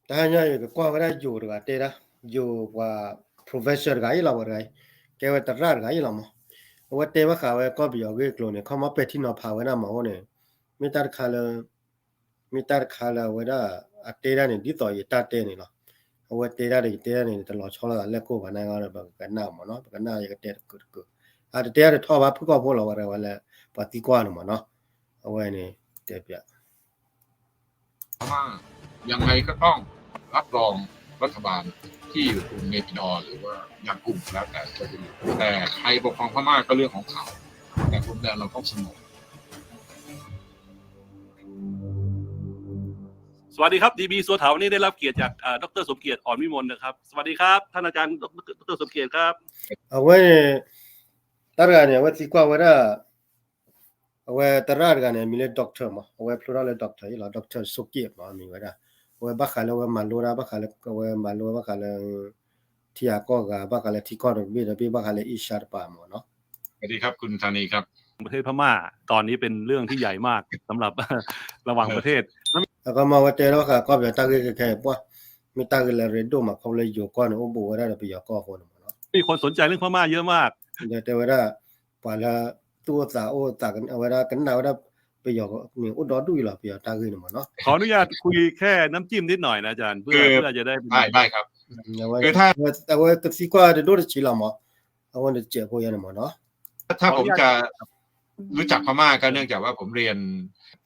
တဟါညါအံၤ ကကွၢ်ဝဲဒၣ်ယိၤတဂၤတဲဒၣ်, ယိၤပှၤ professor တဂၤအံၤလီၤ, ပှၤတဂၤအံၤ ကဲဝဲသရၣ်တဂၤအံၤလီၤမး. အဝဲတဲဘၣ်ဃးဝဲကီၢ်ပယီၤဂ့ၢ်ကျိၤန့ၣ် ခီမီပဲာ်ထံနီၤဖးဝဲဒၣ်မးအဃိန့ၣ် မ့ၢ်တၢ်တခါလၢ မ့ၢ်တၢ်တခါလၢအဝဲဒၣ် အတဲဒၣ်န့ၣ် ဒ်သိးယတၢ်တဲန့ၣ်လီၤ. အဝဲတဲဒၣ်ဒီးယတဲဒၣ်န့ၣ် တလီၤဆီလိာ်သးလဲၣ်ကိၢ်ဘၣ်န့ၣ်ဒီး ပကနၣ်မးနီၤ, ပကနၣ်ယကတဲတကၢၢ်တကၢၢ်. အတတဲအါတထီၣ်ဘၣ် ဖုၣ်ကိာ်ဖိလီၤ ပှၤတဂၤဝဲလၢ ပှၤသံကွၢ်န့ၣ်မးနီၤ. အဝဲန့ၣ် တဲပျး พม่า ยังไงก็ต้องรับรองรัฐบาลที่อยู่กรุงเนปิดอร์หรือว่ายากูบแล้วแต่จะเป็นแต่ใครปกครองพม่าก็เรื่องของเขาแต่พรมแดนเราต้องสงบ สวัสดีครับ ดีบี สวเถา วันนี้ได้รับเกียรติจากอ่าดอกเตอร์สมเกียรติ อ่อนวิมลนะครับ สวัสดีครับ ท่านอาจารย์ ดอกเตอร์สมเกียรติครับ အဝဲန့ၣ် တၢ်တဂၤန့ၣ် အဝဲသံကွၢ်ဝဲဒၣ် အဝဲသရၣ်တဂၤန့ၣ် အမံၤလၢ doctor မး, အဝဲဖျိထီၣ်လၢ doctor အံၤလီၤ, ဒိၣ်ကထၢၣ် စိးက့ၣ်မး အမံၤဝဲဒၣ်. အဝဲဘၣ်ဃးလၢအဝဲမၤလိတၢ် ဘၣ်ဃးလၢ အဝဲမၤလိဘၣ်ဃးလၢ ထံဂၤကီၢ်ဂၤ ဘၣ်ဃးလၢထံကီၢ်တဘ့ၣ်ဒီးဘ့ၣ် ဘၣ်ဃးလၢ Asia တပၤမးနီၤ. สวัสดีครับ คุณธานีครับ ประเทศพม่า ตอนนี้เป็นเรื่องที่ใหญ่มากสำหรับ ระหว่างประเทศ အခီမီဝဲတဲထီၣ်ဃာ်ကီၢ်ပယီၤတၢ်ဂ့ၢ်ခဲခဲအံၤ ပှၤ မ့ၢ်တၢ်ဂ့ၢ်လၢအရ့ဒိၣ်မး ခီဖျိလၢယိၤကီၢ်န့ၣ် အိၣ်ဘူးဝဲဒၣ်ဒီးပယီၤကီၢ်အဃိန့ၣ်မးနီၤ. มีคนสนใจเรื่องพม่าเยอะมาก ဒီးတဲဝဲဒၣ် ပှၤလၢသူၣ်အိၣ်သးအိၣ်သး အဝဲဒၣ်ကနၣ်ဝဲဒၣ်ပယီၤန့ၣ် အိၣ်ဒီဒူၣ်အံၤလီၤ ပယီၤတၢ်ဂ့ၢ်န့ၣ်မးနီၤ. ขออนุญาตคุยแค่น้ำจิ้มนิดหน่อยนะอาจารย์ เพื่อเพื่อจะได้ ได้ ได้ครับ คือถ้า အဝဲကသံကွၢ်တဒိၣ်တဆံးလီၤမး အဝဲန့ၣ်တစဲးဖိယါန့ၣ်မးနီၤ. ถ้าผมจะรู้จักพม่าก็เนื่องจากว่าผมเรียน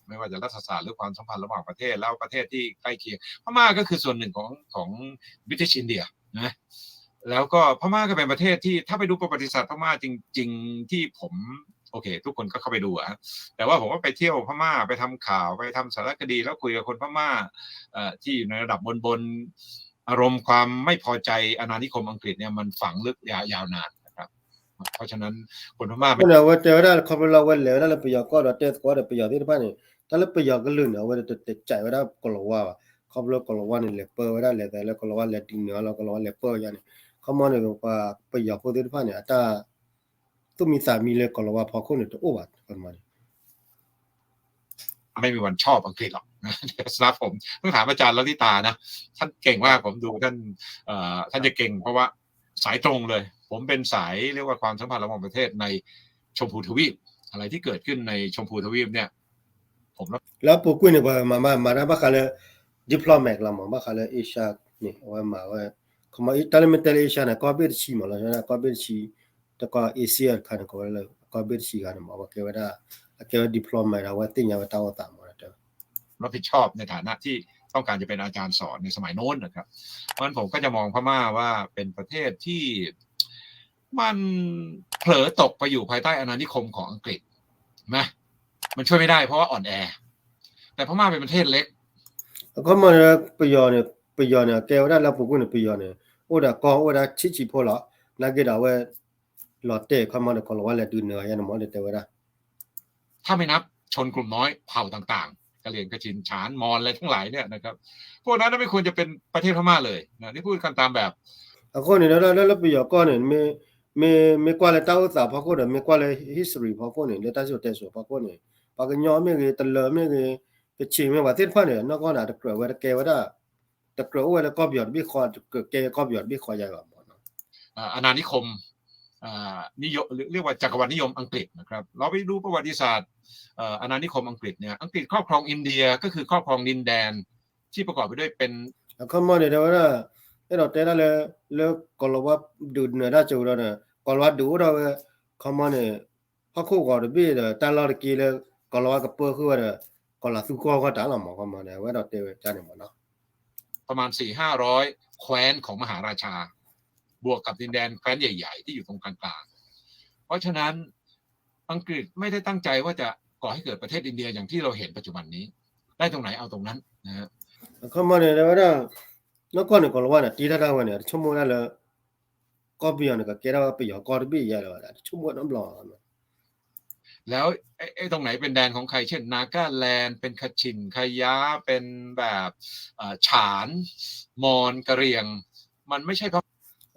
ไม่ว่าจะรัฐศาสตร์หรือความสัมพันธ์ระหว่างประเทศ แล้วประเทศที่ใกล้เคียง พม่าก็คือส่วนหนึ่งของของ British India นะ แล้วก็พม่าก็เป็นประเทศที่ ถ้าไปดูประวัติศาสตร์พม่าจริงๆ ที่ผม โอเค ทุกคนก็เข้าไปดูอะ แต่ว่าผมก็ไปเที่ยวพม่า ไปทำข่าว ไปทำสารคดี แล้วคุยกับคนพม่า เอ่อ ที่อยู่ในระดับบนๆ อารมณ์ความไม่พอใจอาณานิคมอังกฤษเนี่ย มันฝังลึกยา- ยาวนานนะครับ เพราะฉะนั้นคนพม่า အဝဲတဲဝဲဒၣ် ခီဖျိလၢအဝဲလဲၤဝဲဒၣ်လၢပယီၤကီၢ်ဒီးတဲသကိးဒီးပယီၤသ့ၣ်တဖၣ်န့ၣ် တၢ်လၢပယီၤကလုာ်န့ၣ် အဝဲတကြိုက်ဝဲဒၣ်ကီၤလၤဝါဘၣ်. ခီဖျိကီၤလၤဝါန့ၣ် လဲၤပၢဝဲဒၣ် လဲၤသးလၢကီၤလၤဝါလဲၤဒုးနၢၤလီၤ ကီၤလၤဝါလဲၤပၢဝဲယါန့ၣ် ခီမီန့ၣ် ပှၤပယီၤဖိသ့ၣ်တဖၣ်န့ၣ် အတၢ်သူၣ်မံသးမံလၢကီၤလၤဝါဖီခိၣ်န့ၣ် တအိၣ်ဘၣ် ခီမီန့ၣ် ไม่มีวันชอบอังกฤษหรอกนะ สำหรับผม ต้องถามอาจารย์ลลิตานะ ท่านเก่งมาก ผมดูท่าน เอ่อ ท่านจะเก่ง เพราะว่าสายตรงเลย ผมเป็นสาย เรียกว่าความสัมพันธ์ระหว่างประเทศในชมพูทวีป อะไรที่เกิดขึ้นในชมพูทวีปเนี่ย ผมรับ လၢအပူၤကွံာ်န့ၣ် ပှၤမၤမၤမၤတၢ်ဘၣ်ဃးလၢ diplomat လီၤမး ဘၣ်ဃးလၢ Asia န့ၣ် အဝဲမၤဝဲ ခီမီ တၢ်လၢမ့ၢ်တဲလၢ Asia န့ၣ် ကီၢ်ဘ့ၣ်တဆံမးလီၤ ကီၢ်ဘ့ၣ်တဆံ တကီၢ် Asia တခါန့ၣ် ကိးဝဲလၢ ကီၢ်ဘ့ၣ်တဆံဂၤန့ၣ်မး အဝဲကဲဝဲဒၣ် အကဲဝဲ diplomat အဝဲသ့ၣ်ညါဝဲတၢ်အိၣ်သးမး รับผิดชอบในฐานะที่ต้องการจะเป็นอาจารย์สอนในสมัยโน้นนะครับ เพราะฉะนั้นผมก็จะมองพม่าว่าเป็นประเทศที่มันเผลอตกไปอยู่ภายใต้อาณานิคมของอังกฤษนะ มันช่วยไม่ได้เพราะว่าอ่อนแอ แต่พม่าเป็นประเทศเล็ก အခီမီန့ၣ် ပယီၤန့ၣ် ပယီၤန့ၣ် အကဲဝဲဒၣ်လၢအပူၤကွံာ်န့ၣ် ပယီၤန့ၣ် အိၣ်ဒီးကီၢ် အိၣ်ဝဲဒၣ်ဆံးဆံးဖိလီၤ. နာ်က့ဒီးအဝဲ လီၤတဲာ်ခီမီဒီး ကီၤလၤဝါလဲၤဒုးနၢၤယါန့ၣ်မး ဒီးတဲဝဲဒၣ် ถ้าไม่นับชนกลุ่มน้อยเผ่าต่างๆ กะเหรี่ยง คชิน ฉาน มอญ อะไรทั้งหลายเนี่ยนะครับ พวกนั้นไม่ควรจะเป็นประเทศพม่าเลย นะ นี่พูดกันตามแบบ အဃိန့ၣ်ဒီး လၢလၢပယီၤကီၢ်န့ၣ် မ့ၢ် မ့ၢ် မ့ၢ်ကွၢ်လၢတၢ်အိၣ်သးဖီခိၣ်ဒီး မ့ၢ်ကွၢ်လၢ history ဖီခိၣ်န့ၣ် လၢတၢ်စံၣ်စိၤတဲစိၤဖီခိၣ်န့ၣ် ပှၤကညီမ့ၢ်ဂ့ၤ တလၢၤမ့ၢ်ဂ့ၤ ကခ့ၣ်မ့ၢ် ပှၤသ့ၣ်တဖၣ်န့ၣ် နီၢ်ကီၢ်န့ၣ် တကြၢးဝဲတကဲဝဲဒၣ် တကြၢးအိၣ်ဝဲလၢကီၢ်ပယီၤတဘ့ၣ်ဃီ တကြၢးကဲကီၢ်ပယီၤတဘ့ၣ်ဃီယါဘၣ်မးနီၤ อาณานิคมนิยมเรียกว่าจักรวรรดินิยมอังกฤษนะครับ เราไปดูประวัติศาสตร์อาณานิคมอังกฤษเนี่ย อังกฤษครอบครองอินเดียก็คือครอบครองดินแดนที่ประกอบไปด้วยเป็น အခီမီန့ၣ် တဲဝဲဒၣ် အဲၣ်ဒိးတဲဒၣ်လၢ လၢကီၤလၤဝါဒုးနၢၤတၢ်ကၠိဒီး ကီၤလၤဝါဒုးအိၣ်ထီၣ်ဝဲ ခီမီန့ၣ် ဟီၣ်ခိၣ်ဂီၤတဘ့ၣ်ဒီး တၢ်လီၢ်တက့ၢ်လၢ ကီၤလၤဝါကပၢဃုာ်ဝဲဒီး ကီၤလၤသူကီၢ်ဂီၢ်တၢ်လီၤမး ခီမီန့ၣ် အဝဲအဲၣ်ဒိးတဲဝဲဒၣ်န့ၣ်မးနီၤ ประมาณสี่ห้าร้อยแคว้นของมหาราชา บวกกับดินแดนแคว้นใหญ่ๆ ที่อยู่ตรงกลางๆ เพราะฉะนั้นอังกฤษไม่ได้ตั้งใจว่าจะก่อให้เกิดประเทศอินเดียอย่างที่เราเห็นปัจจุบันนี้ ได้ตรงไหนเอาตรงนั้นนะฮะ အခီမီန့ၣ် တဲဝဲဒၣ် နီၢ်ကီၢ်န့ၣ် ကီၤလၤဝါန့ၣ် တ့ထီၣ်တၢ်ဝဲန့ၣ် တဆိကမိၣ်ဒၣ်လၢ ကီၢ်ပယီၤန့ၣ် ကကဲထီၣ်ဝဲပယီၤကီၢ်တဘ့ၣ်ယါလၢၤဘၣ် တဆိကမိၣ်နီတဘျီ แล้วไอ้ไอ้ตรงไหนเป็นแดนของใคร เช่น นาก้าแลนด์ เป็นคชิน คายา เป็นแบบเอ่อ ฉาน มอญ กะเหรี่ยง มันไม่ใช่เพราะ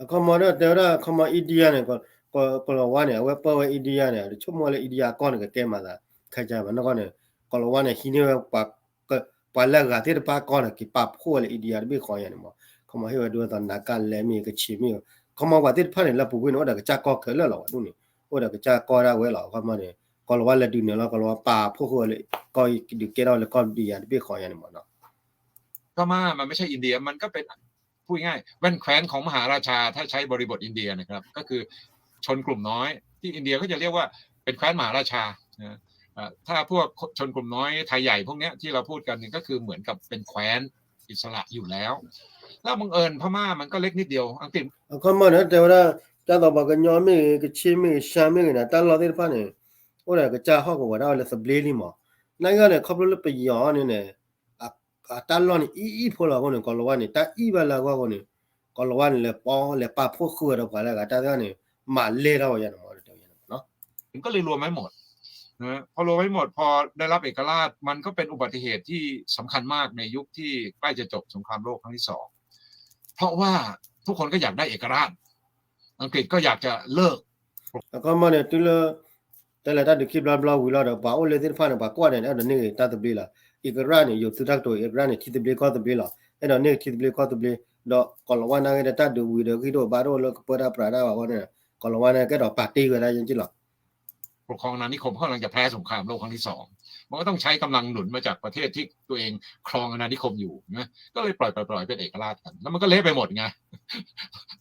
အခီမီဒီး တဲဝဲဒၣ် အခီမီ India န့ၣ် ကီၤလၤဝါန့ၣ် အဝဲပၢဝဲ India န့ၣ် တဆိကမိၣ်လၢ India ကီၢ်န့ၣ် ကကဲမၤသး ခဲကၢဘၣ် နီၢ်ကီၢ်န့ၣ် ကီၤလၤဝါန့ၣ် ဟံးန့ၢ်ဝဲပှၤ က ပှၤလၢအဂၤသ့ၣ်တဖၣ်ကီၢ်န့ၣ် က့ၤပာ်ဖှိၣ်ဝဲလၢ India တဘ့ၣ်ဃီညါန့ၣ်မး, ခီမီဟ့ၣ်ဝဲဒၣ်သိး နာဂလၢမ့ၢ်ဂ့ၤ ကချ့ၣ်မ့ၢ်ဂ့ၤ, ခီမီပှၤသ့ၣ်တဖၣ်န့ၣ် လၢပူၤကွံာ်န့ၣ် အိၣ်ဒီးကစၢ်ကီၢ်ခဲလၢာ်လီၤဝဲဒၣ်န့ၣ်, အိၣ်ဒီးကစၢ်ကီၢ်ဒၣ်ဝဲလီၤ. ခီမီန့ၣ် ကီၤလၤဝါလဲၤဒုးနဲၣ်လီၤ ကီၤလၤဝါပာ်ဖှိၣ်ဃုာ်ဝဲလၢ ကီၢ်ဒုးကဲထီၣ်လၢကီၢ် India တဘ့ၣ်ဃီညါန့ၣ်မးနီၤ. ก็มา มันไม่ใช่อินเดีย มันก็เป็น พูดง่ายๆ แว่นแคว้นของมหาราชา ถ้าใช้บริบทอินเดียนะครับ ก็คือชนกลุ่มน้อย ที่อินเดียก็จะเรียกว่าเป็นแคว้นมหาราชานะ เอ่อ ถ้าพวกชนกลุ่มน้อยไทยใหญ่พวกเนี้ยที่เราพูดกันเนี่ยก็คือเหมือนกับเป็นแคว้นอิสระอยู่แล้ว แล้วบังเอิญพม่ามันก็เล็กนิดเดียว อังกฤษ အခီမီန့ၣ် တဲဝဲဒၣ် ဒ်သိးပှၤကညီမ့ၢ်ဂ့ၤ ကချ့ၣ်မ့ၢ်ဂ့ၤ ရှမ်းမ့ၢ်ဂ့ၤန့ၣ် တၢ်လီၢ်သ့ၣ်တဖၣ်န့ၣ် အိၣ်ဒီးကစၢ်ဟီၣ်ကဝီၤဒၣ်ဝဲလၢသဘျ့လံမး. နာ်က့န့ၣ် ခီဖျိလၢပယီၤန့ၣ်န့ၣ် အတၢ်လီၢ်န့ၣ် အံၣ်အံၣ်ဖိလီၤအဃိန့ၣ် ကီၤလၤဝါန့ၣ် တၢ်အံၣ်ဘၣ်လၢအဂီၢ်အဃိန့ၣ် ကီၤလၤဝါန့ၣ် လဲၤပီလဲၤပာ်ဖှိၣ်ဃုာ်ဝဲဒီးပှၤလၢအဂၤတၢ်သ့ၣ်တဖၣ်န့ၣ် မၤလဲၢ်ထီၣ်ဝဲယါန့ၣ်မး တဲဝဲန့ၣ်မးနီၤ. มันก็เลยรวมไม่หมดนะ พอรวมไม่หมด พอได้รับเอกราช มันก็เป็นอุบัติเหตุที่สำคัญมากในยุคที่ใกล้จะจบสงครามโลกครั้งที่สอง เพราะว่าทุกคนก็อยากได้เอกราช อังกฤษก็อยากจะเลิก အခီမီန့ၣ် တုၤလၢ တဲလဲၤတၢ်ဒုးခံဘျီဘျီဝံၤလီၤဒီး ပှၤအိၣ်လၢသ့ၣ်တဖၣ်န့ၣ် ပှၤကွၢ်န့ၣ် အဲၣ်ဒိးန့ၢ်ဂ့ၤတၢ်သဘျ့လီၤ. အံၣ်ကရၣ်န့ၣ် ယိၤသုးတၢ်ကတိၤ အံၣ်ကရၣ်န့ၣ် ထံသဘျ့ကီၢ်သဘျ့လီၤ. အဲၣ်ဒိးန့ၢ်ဂ့ၤထံသဘျ့ကီၢ်သဘျ့ ဒီးကီၤလၤဝါနာ်က့ဒီးတၢ်ဒုးဝံၤဒီး ဂံၢ်ဒိၣ်ဘါဒိၣ်လၢကပၢတၢ်ပြးတၢ်ဘၣ်အဃိန့ၣ် ကီၤလၤဝါနာ်က့ဒီးပာ်တ့ၢ်ဝဲဒၣ်ယဲၢ်က့လီၤ. ปกครองอาณานิคม กำลังจะแพ้สงครามโลกครั้งที่สอง มันก็ต้องใช้กำลังหนุนมาจากประเทศที่ตัวเองครองอาณานิคมอยู่นะ ก็เลยปล่อยปล่อยปล่อยเป็นเอกราชกัน แล้วมันก็เละไปหมดไง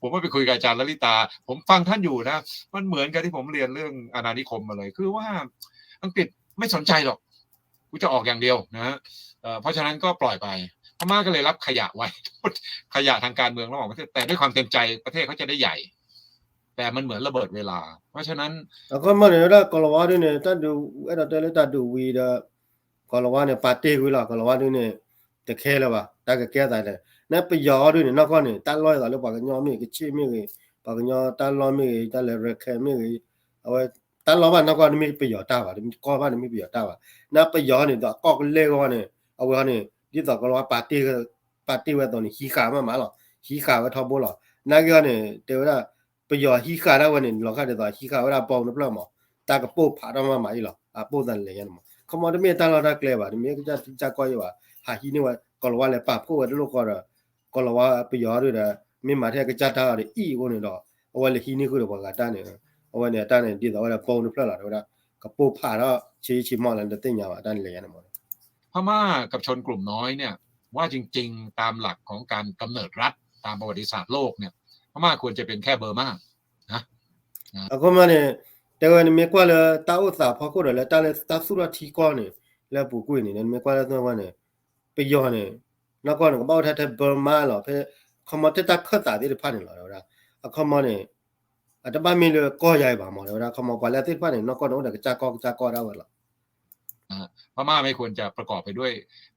ผมว่าไปคุยกับอาจารย์ลลิตา ผมฟังท่านอยู่นะ มันเหมือนกับที่ผมเรียนเรื่องอาณานิคมมาเลย คือว่าอังกฤษไม่สนใจหรอก กูจะออกอย่างเดียวนะฮะ เอ่อ เพราะฉะนั้นก็ปล่อยไป พม่าก็เลยรับขยะไว้ ขยะทางการเมืองระหว่างประเทศ แต่ด้วยความเต็มใจประเทศเขาจะได้ใหญ่ แต่มันเหมือนระเบิดเวลา เพราะฉะนั้น အခီမီန့ၣ် ဝဲဒၣ်ကီၤလၤဝါဒုန့ၣ် တၢ်ဒုး အဲၣ်ဒိးတဲလၢတၢ်ဒုးဝံၤဒီး ကီၤလၤဝါန့ၣ် ပာ်တ့ၢ်ကွံာ်လီၤ ကီၤလၤဝါဒုန့ၣ် တခဲလၢာ်ဘၣ် တၢ်ကကဲသးလဲၣ် နပယီၤအီၤဒုန့ၣ် နီၢ်ကီၢ်န့ၣ် တၢ်လီၢ်အသိးလၢပှၤကညီမ့ၢ်ဂ့ၤ ကချ့ၣ်မ့ၢ်ဂ့ၤ ပှၤကညီတၢ်လီၢ်မ့ၢ်ဂ့ၤ တၢ်လဲၤရခဲမ့ၢ်ဂ့ၤ အဝဲ တၢ်လီၢ်ဘၣ်နီၢ်ကီၢ်တမ့ၢ်ပယီၤတၢ်ဘၣ် တမ့ၢ်ကီၢ်ဘၣ်တမ့ၢ်ပယီၤတၢ်ဘၣ် နပယီၤန့ၣ်ဒီးအကီၢ်ကလဲၢ်ဂီၢ်န့ၣ် အဝဲန့ၣ် ဒ်သိးကီၤလၤဝါပာ်တ့ၢ် ပာ်တ့ၢ်ဝဲအသိးန့ၣ် ဟံးဃာ်မးမးလီၤ ဟံးဃာ်ဝဲထီဘိလီၤ နာ်က့အီၤန့ၣ် တဲဝဲဒၣ် ပယီၤဟံးဃာ်ဒၣ်ဝဲန့ၣ် လီၤဃာ်ဒ်သိးဟံးဃာ်ဝဲဒၣ်ဘီတဖျၢၣ်မး တၢ်ကပိာ်ဖးထီၣ်မးမးအံၤလီၤ အပိာ်သးလဲၤညါန့ၣ်မး ခီမီတမ့ၢ်တၢ်လီၢ်တၢ်ကျဲဘၣ် တမ့ၢ်ကစၢ်ထံကစၢ်ကီၢ်ယဲဘၣ် ဟးဟံးန့ၢ်ဝဲ ကီၤလၤဝါလဲၤပာ်ဖှိၣ်ဝဲတလိၣ်ဃီဒီး ကီၤလၤဝါပယီၤဒုဒီး မ့ၢ်မၤထဲကစၢ်တၢ်အီၤဒီးအံၣ်အဃိန့ၣ်ဒီး အဝဲလဲၤဟံးန့ၢ်ဃုာ်ဒီးပှၤဂၤတၢ်န့ၣ် အဝဲန့ၣ်အတၢ်န့ၣ် ဒ်သိးဝဲဒၣ်ဘီတဖျၢၣ်လီၤ တဲဝဲဒၣ် ကပိာ်ဖးထီၣ်ဆံးဆံးမးလၢတသ့ၣ်ညါဘၣ် တၢ်န့ၣ်လဲၤညါန့ၣ်မး พม่ากับชนกลุ่มน้อยเนี่ย ว่าจริงๆ ตามหลักของการกำเนิดรัฐ ตามประวัติศาสตร์โลกเนี่ย พม่าควรจะเป็นแค่เบอร์มานะ အခီမီန့ၣ် တဲဝဲနမ့ၢ်ကွၢ်လၢတၢ်အိၣ်သးဖီခိၣ်ဒီးလၢတၢ်လၢတၢ်သူၣ်ထီၣ်ထံကီၢ်န့ၣ် လၢပူၤကွံာ်န့ၣ် နမ့ၢ်ကွၢ်လၢသ့ၣ်ဝဲန့ၣ် ပယီၤန့ၣ် နီၢ်ကီၢ်န့ၣ် ကဘၣ်အိၣ်ထဲထဲ Burma လီၤ ဖဲ ခီမီထဲတၢ်ခၢၣ်သးသ့ၣ်တဖၣ်န့ၣ်လီၤ တဲဝဲဒၣ် အခီမီန့ၣ် အတဘၣ်မ့ၢ်လၢကီၢ်ယါအံၤဘၣ်မး တဲဝဲဒၣ် ခီမီပှၤလၢသ့ၣ်တဖၣ်န့ၣ် နီၢ်ကီၢ်န့ၣ် အိၣ်ဒီးကစၢ်ကီၢ်ကစၢ်ကီၢ်ဒၣ်ဝဲလီၤ พม่าไม่ควรจะประกอบไปด้วย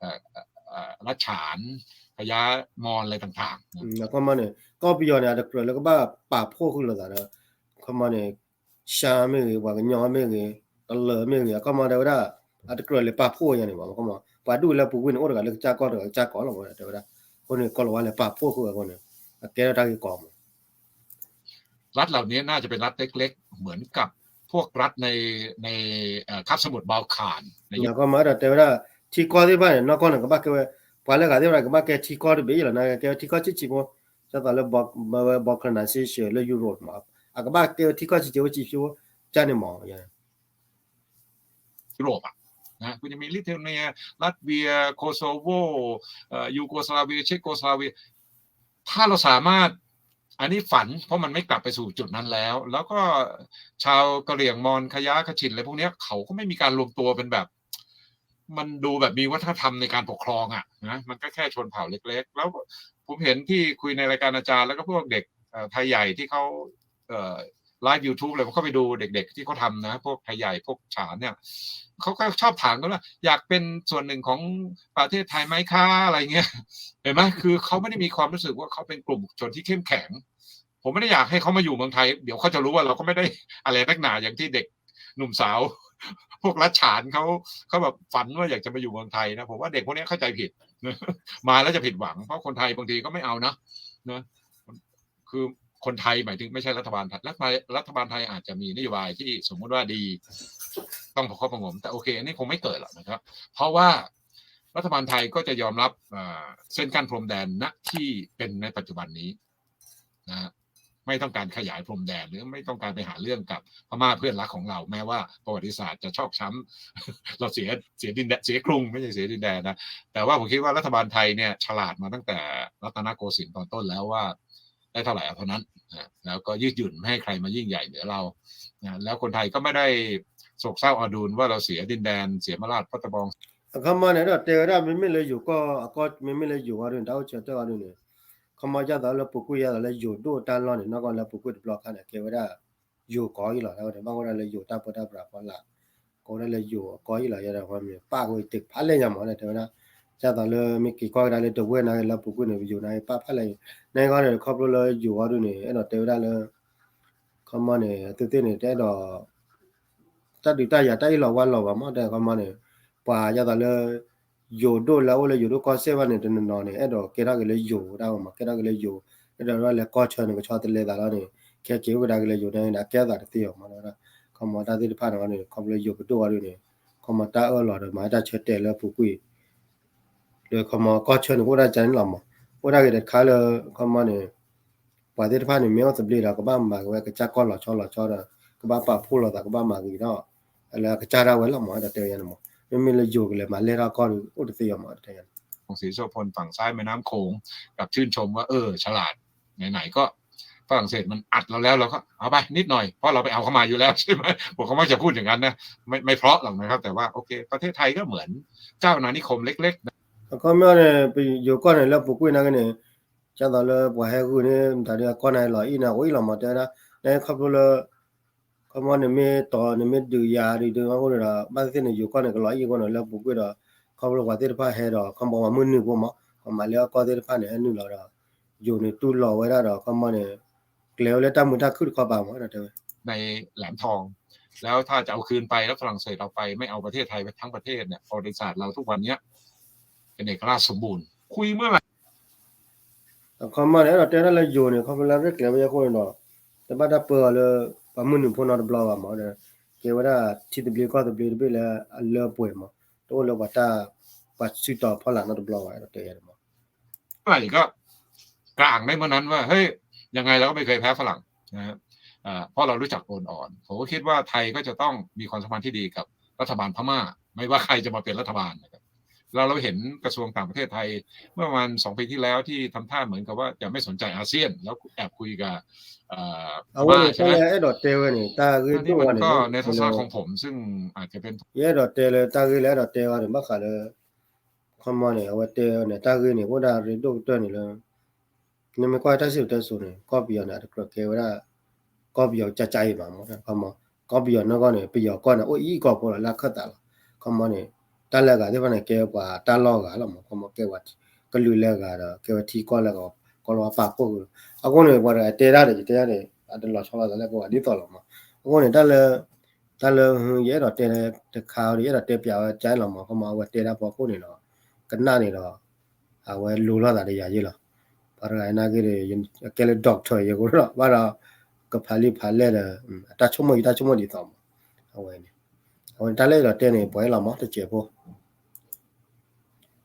เอ่อ เอ่อ รัฐฉาน พญามอญอะไรต่างๆ အခီမီန့ၣ်ကီၢ်ပယီၤန့ၣ် အတကြၢးလၢကဘၣ်ပာ်ဖှိၣ်ဃုာ်လိာ်သးဒီး အခီမီန့ၣ် ရှမ်းမ့ၢ်ဂ့ၤ ပှၤကညီမ့ၢ်ဂ့ၤ ကလၢၤမ့ၢ်ဂ့ၤ အခီမီတဲဝဲဒၣ် အတကြၢးလၢပာ်ဖှိၣ်ယါန့ၣ်ဘၣ် အခီမီ ပှၤဒူၣ်လၢပူၤကွံာ်န့ၣ် အိၣ်တဂၤလၢကစၢ်ကီၢ်တဂၤကစၢ်ကီၢ်လီၤ တဲဝဲဒၣ် အဃိန့ၣ် ကီၤလၤဝါလဲၤပာ်ဖှိၣ်ဃုာ်အဃိန့ၣ် အကဲထီၣ်တၢ်ဂ့ၢ်ကီမး รัฐเหล่านี้น่าจะเป็นรัฐเล็กๆ เหมือนกับพวกรัฐใน ใน เอ่อ คาบสมุทรบาลข่าน အခီမီဒီးတဲဝဲဒၣ် ထံကီၢ်သ့ၣ်တဖၣ်န့ၣ် နီၢ်ကီၢ်န့ၣ် ကဘၣ်ကဲဝဲ ပှၤလၢဂၤသ့ၣ်တဖၣ်န့ၣ် ကဘၣ်ကဲထံကီၢ်တဘ့ၣ်လီၤ နာ်က့ကဲဝဲထံကီၢ်ဆံးဆံးဖိ ဒ်သိးလၢ Balkan စ့ၢ် လၢ Europe မး အကဘၣ်ကဲဝဲထံကီၢ်ဆံးဆံးဖိဆံးဆံးဖိ ကန့ၣ်မး ยุโรปอะนะ คุณจะมีลิทัวเนีย ลัตเวีย โคโซโว เอ่อ ยูโกสลาเวีย เชโกสลาเวีย ถ้าเราสามารถ อันนี้ฝัน เพราะมันไม่กลับไปสู่จุดนั้นแล้ว แล้วก็ชาวกะเหรี่ยง มอญ คะยา คชิน อะไรพวกเนี้ย เขาก็ไม่มีการรวมตัวเป็นแบบ มันดูแบบมีวัฒนธรรมในการปกครองอะนะ มันก็แค่ชนเผ่าเล็กๆ แล้วผมเห็นที่คุยในรายการอาจารย์ แล้วก็พวกเด็ก เอ่อ ไทยใหญ่ที่เขา เอ่อ ไลฟ์ YouTube อะไร ผมเข้าไปดูเด็กๆ ที่เขาทำนะ พวกไทยใหญ่ พวกฉานเนี่ย เขาก็ชอบถามกันว่า อยากเป็นส่วนหนึ่งของประเทศไทยไหมคะ อะไรเงี้ย เห็นไหม คือเขาไม่ได้มีความรู้สึกว่าเขาเป็นกลุ่มชนที่เข้มแข็ง ผมไม่ได้อยากให้เขามาอยู่เมืองไทย เดี๋ยวเขาจะรู้ว่าเราก็ไม่ได้อะไรนักหนาอย่างที่เด็กหนุ่มสาว พวกรัฐฉานเขา เขาแบบฝันว่าอยากจะมาอยู่เมืองไทยนะ ผมว่าเด็กพวกนี้เข้าใจผิด มาแล้วจะผิดหวัง เพราะคนไทยบางทีก็ไม่เอานะ นะ คือคนไทยหมายถึงไม่ใช่รัฐบาลไทย รัฐบาล รัฐบาลไทยอาจจะมีนโยบายที่สมมุติว่าดี ต้องประคบประหงม แต่โอเค อันนี้คงไม่เกิดหรอกนะครับ เพราะว่า รัฐบาลไทยก็จะยอมรับเอ่อเส้นกั้นพรมแดนณที่เป็นในปัจจุบันนี้นะฮะ ไม่ต้องการขยายพรมแดน หรือไม่ต้องการไปหาเรื่องกับพม่าเพื่อนรักของเรา แม้ว่าประวัติศาสตร์จะชอกช้ำ เราเสียเสียดินแดนเสียกรุง ไม่ใช่เสียดินแดนนะ แต่ว่าผมคิดว่ารัฐบาลไทยเนี่ยฉลาดมาตั้งแต่รัตนโกสินทร์ตอนต้นแล้วว่า ได้เท่าไหร่เอาเท่านั้นนะ แล้วก็ยืดหยุ่นไม่ให้ใครมายิ่งใหญ่เหนือเรานะ แล้วคนไทยก็ไม่ได้โศกเศร้าอาวรณ์ว่าเราเสียดินแดน เสียมราชพัตตะบอง အခီမီန့ၣ် အဲၣ်ဒိးတဲဝဲဒၣ် မ့မ့ၢ်လၢယိၤကီၢ်အကီၢ် မ့မ့ၢ်လၢယိၤအီၤဒုန့ၣ် တၢ်အိၣ်ဆၢတဲာ်အီၤဒုန့ၣ် ခီမီ ဒ်သိးလၢပူၤကွံာ် ဒ်သိးလၢယိၤဒိၣ်တၢ်လီၢ်န့ၣ် နီၢ်ကီၢ်လၢပူၤကွံာ်တဘျီခါန့ၣ် ကဲဝဲဒၣ် ယိၤကီၢ်အံၤလီၤ. ဘၣ်ဝဲဒၣ်လၢယိၤတၢ်ပၢတၢ်ပြးဖီလာ် ကဲဝဲဒၣ်လၢယိၤအကီၢ်အံၤလီၤ. ယဲဒၣ်မ့ၢ်ပၣ်ဝဲတ့ၢ်ဖးလဲၢ်ညါမး တဲဝဲဒၣ် ဒ်သိးလၢမ့ၢ်က့ၤကီၢ်ကဒါလၢတဝဲၢ်န့ၣ် လၢပူၤကွံာ်န့ၣ် ယိၤန့ၣ်ပၣ်ဖးလဲၢ် န့ၣ်ဂီၢ်န့ၣ် ခီဖျိလၢယိၤအီၤဒုန့ၣ် အဲၣ်ဒိးတဲဝဲဒၣ်လၢ ခီမီန့ၣ် အသုသ့ၣ်န့ၣ် တအဲၣ်ဒိး တၢ်ဒုးတၢ်ယၤတၢ်အ့ၣ်လိာ်ဝါလိာ်ဘၣ်မး တဲခီမီန့ၣ် ပှၤဒ်သိးလၢ ယိၤဒိၣ်လၢအအိၣ်လၢယိၤဒိၣ်ကီၢ်စဲၣ်ဘၣ်န့ၣ် တနီၤနီၤန့ၣ် အဲၣ်ဒိးကဲထီၣ်က့ၤလၢယိၤဒၣ်ဝဲမး ကဲထီၣ်က့ၤလၢယိၤ အဲၣ်ဒိးဝဲဒၣ်လဲၤကီၢ်ဆၢန့ၣ် ကဆီတလဲသးလီၤန့ၣ် ခဲက့ၤအိၣ်ကဒါက့ၤလၢယိၤန့ၣ် အကဲအသးတသ့အီၤမး ခီမီတၢ်သ့ၣ်တဖၣ်န့ၣ် ခီဖျိယိၤပဒိၣ်အီၤဒုန့ၣ် ခီမီတၢ်အၢၣ်လီၤဒီးမၤတၢ်ဆၢတဲာ်လၢပူၤကွံာ် လၢခီမီကီၢ်ဆၢန့ၣ် ကအိၣ်ဒၣ်ကန့ၣ်လီၤမး အိၣ်ဒၣ်ဂ့ၤတခါလၢ ခီမီန့ၣ် ပှၤသ့ၣ်တဖၣ်န့ၣ် မ့ၢ်အိၣ်သဘျ့ဒီး ကဘၣ်မၤက့ၤဝဲကစၢ်ကီၢ်လီၤဆီလီၤဆီဒီး ကဘၣ်ပာ်ဖှိၣ်လိာ်သး ကဘၣ်မၤက့ၤဒီး လၢအကစၢ်ဒၣ်ဝဲလီၤမး အဲၣ်ဒိးတဲဝဲန့ၣ်မး မ့မ့ၢ်လၢယိၤကလဲၤမၤလဲၢ်ထီၣ်ကီၢ်ဒု အိၣ်တသ့အီၤမး အဲၣ်ဒိးတဲ ศรีสุโสพลฝั่งซ้ายแม่น้ำโขง กับชื่นชมว่าเออฉลาด ไหนๆก็ฝรั่งเศสมันอัดเราแล้ว เราก็เอาไปนิดหน่อย เพราะเราไปเอาเข้ามาอยู่แล้วใช่ไหม ผมก็มักจะพูดอย่างนั้นนะ ไม่ไม่เพราะหรอกนะครับ แต่ว่าโอเคประเทศไทยก็เหมือนเจ้าอาณานิคมเล็กๆนะ အခီမီန့ၣ် ပယိၤကီၢ်န့ၣ် လၢပူၤကွံာ်နာ်က့န့ၣ် ဒ်သိးလၢပှၤဟဲဂုာ်န့ၣ် မတၤဒ်အကီၢ်န့ၣ်လီၤအံၣ်န့ၣ် အိၣ်အံၣ်လီၤမး တဲဝဲဒၣ် နခီဖျိလၢ ခီမီန့ၣ်မ့ၢ်တီၤန့ၣ်မ့ၢ်ဒုးယၤဒုးဒုးအဃိန့ၣ်ဒီး ဘၣ်သ့ၣ်သ့ၣ်န့ၣ် ယိၤကီၢ်န့ၣ် ကလီၤအံၣ်အဃိန့ၣ် လၢပူၤကွံာ်ဒီး ခီဖျိပှၤသ့ၣ်တဖၣ်ဟဲဒီး ခီမီပှၤမုၢ်နုာ်ဖိမး ပှၤမၤလၢအကီၢ်သ့ၣ်တဖၣ်န့ၣ် ဟဲနုာ်လီၤဒီး ယိၤန့ၣ်တူၢ်လိာ်ဝဲဒၣ်ဒီး ခီမီန့ၣ် ကျဲၤဝဲလၢတၢ်မုာ်တၢ်ခုၣ်တခီပၤမး အဲၣ်ဒိးတဲဝဲ ในแหลมทอง แล้วถ้าจะเอาคืนไปแล้วฝรั่งเศสเอาไปไม่เอาประเทศไทยไปทั้งประเทศเนี่ยประวัติศาสตร์เราทุกวันเนี้ยเป็นเอกราชสมบูรณ์คุยเมื่อไหร่ အခီမီန့ၣ် အဲၣ်ဒိးတဲဒၣ်လၢယိၤန့ၣ် ခီဖျိလၢရဲၣ်ကျဲၤဝဲအဃိန့ၣ်ဒီး တဘၣ်တၢ်ပၢအီၤလၢ ပှၤမုၢ်နုာ်ဖိနီတဘျီဘၣ်မး ကဲဝဲဒၣ်ထံသဘျ့ကီၢ်သဘျ့တဘ့ၣ်လၢအလၢပှဲၤမး တအိၣ်လၢပှၤတၢ် ပှၤစုတီၤဖီလာ်နီတဘျီဘၣ် အဲၣ်ဒိးတဲယဲန့ၣ်မး เมื่อไหร่ก็กลางได้เมื่อนั้นว่าเฮ้ยยังไงเราก็ไม่เคยแพ้ฝรั่งนะฮะเอ่อเพราะเรารู้จักโอนอ่อน ผมก็คิดว่าไทยก็จะต้องมีความสัมพันธ์ที่ดีกับรัฐบาลพม่า ไม่ว่าใครจะมาเป็นรัฐบาลนะครับเราเราเห็นกระทรวงต่างประเทศไทย เมื่อประมาณสองปีที่แล้วที่ทำท่าเหมือนกับว่าจะไม่สนใจอาเซียน แล้วแอบคุยกับเอ่อพม่าใช่ไหม အဝဲန့ᣣ် တၢ်လၢအဲၣ်ဒိးတဲဝဲန့ᣣ် တၢ်ဂ့ၢ်ဒိၣ်ဝဲန့ၣ် ก็ในทัศนะของผมซึ่งอาจจะเป็น ယအဲၣ်ဒိးတဲလၢတၢ်ဂ့ၢ်လၢအဲၣ်ဒိးတဲဝဲန့ၣ် ဘၣ်ဃးလၢ ခီမီန့ၣ် အဝဲတဲန့ၣ် တၢ်ဂ့ၢ်န့ၣ် အိၣ်ဒၣ်ရ့ဒိၣ်ကတၢၢ်န့ၣ်လၢ နမ့ၢ်ကွၢ်တၢ်စံၣ်စိၤတဲစိၤန့ၣ် ကီၢ်ပယီၤန့ၣ် အတကြၢးကဲဝဲဒၣ် ကီၢ်ပယီၤကကါအံၤဘၣ်မး ခီမီ ကီၢ်ပယီၤနီၢ်ကီၢ်န့ၣ် ပယီၤကီၢ်န့ၣ် အိၣ်အံၤကီၢ်ဖိလီၤ လၢအခၢၣ်သးလီၤ ခီမီန့ၣ် တၢ်လၢအဂၤသ့ၣ်တဖၣ်န့ၣ် ကဲပှၤတၢ်လီၢ်ဂၤလီၤမး ခီမီ ကဲဝဲ ကလုာ်လၢအဂၤဒီး ကဲဝဲထံကီၢ်လၢအဂၤ ကီၢ်လၢအပာ်ဖှိၣ်ကလုာ် အဃိန့ၣ် ပှၤတဂၤတဲဒၣ်ဒီး ယတဲဒၣ်န့ၣ် အတလီၤဆီလိာ်သးလၢပှၤဒ်သိးလီၤမး အဃိန့ၣ် တၢ်လၢ တၢ်လၢ ယအဲၣ်ဒိးတဲတခါဒီး ယအဲၣ်ဒိးတဲပျးဝဲကါလီၤမး ခီမီ အဝဲတဲဒၣ်ဖီခိၣ်န့ၣ်ဒီး ကနၣ်န့ၣ်ဒီး အဝဲလိၤလိာ်သးဒီးယၤယ့ၢ်လီၤ ပှၤတဂၤနာ်က့ဒီး ကဲလၢ doctor ယဲၢ်ကီးလီၤ ဘၣ်ဒီး ကဖးလံာ်ဖးလဲၢ်ဒီး အတၢ်ဆိကမိၣ်ယတၢ်ဆိကမိၣ်ဒ်သိးမး အဝဲန့ၣ် အဝဲတၢ်လၢအဲၣ်ဒိးတဲန့ၣ် ပှဲၤလီၤမး တစဲးဖိ